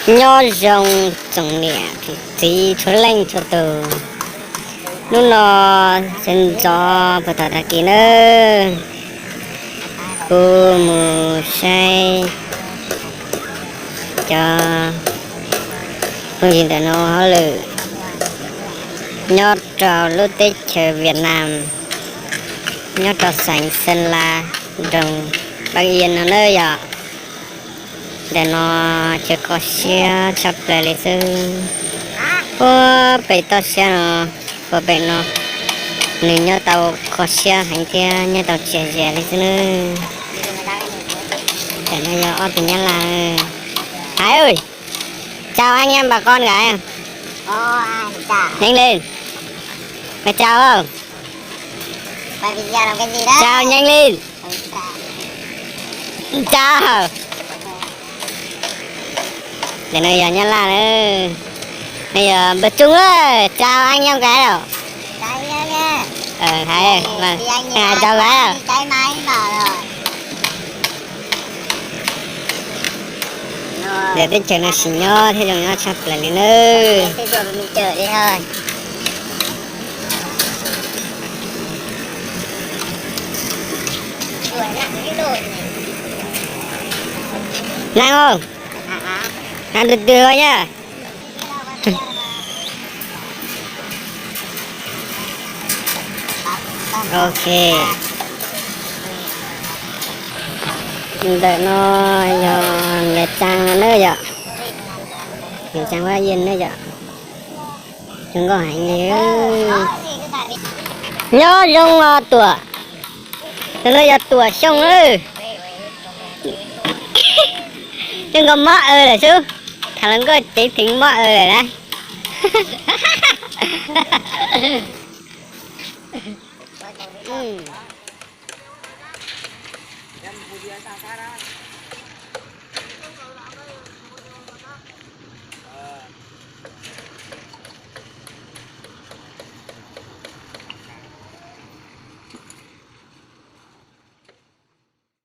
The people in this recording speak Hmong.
Nyob zoo tsoom niam txiv txhua leej txhua tus. Hnub no sawv ntxov puag thaum tag kis nawb, kuv mus saib cov phooj ywg ntawm no hauj lwm nyob rau lub teb chaws Vietnam, nyob rau xeev Sơn La, nroog Bắc Yên no nawb yom. Ntawm no cov kho siab tshaj plaws li xwb. Puag pem toj siab no, puag pem no, nws nyob tau kho siab heev thiab nyob tau txias zias li xwb nawb. Ntawm no yog ob tug Nyab Laj. Hais, chào anh em bà con gái. Nhanh lên. Mày chào không? Chào nhanh lên. Chào. Ntawm no yog Nyab Laj na. Bây giờ bật chung ơi, chào anh em gái đâu. Hais, chào gái à. Ntawm teb chaws no sim nyob thiab zoo nyob tshaj plaws li nawb. Nag os, nag twg twg os yaj. Ok. Ntawm no yog Niam Tsaa no nawb yom. Niam Tsaa Bắc Yên nawb yom. Zoo nkauj heev li. Nyob zoo os Tuam. Tus no yog Tuam Xyooj lawm. Zoo nkauj mob aw lawm xwb. Tham hluas nkauj ceev theev mob aw lawm na.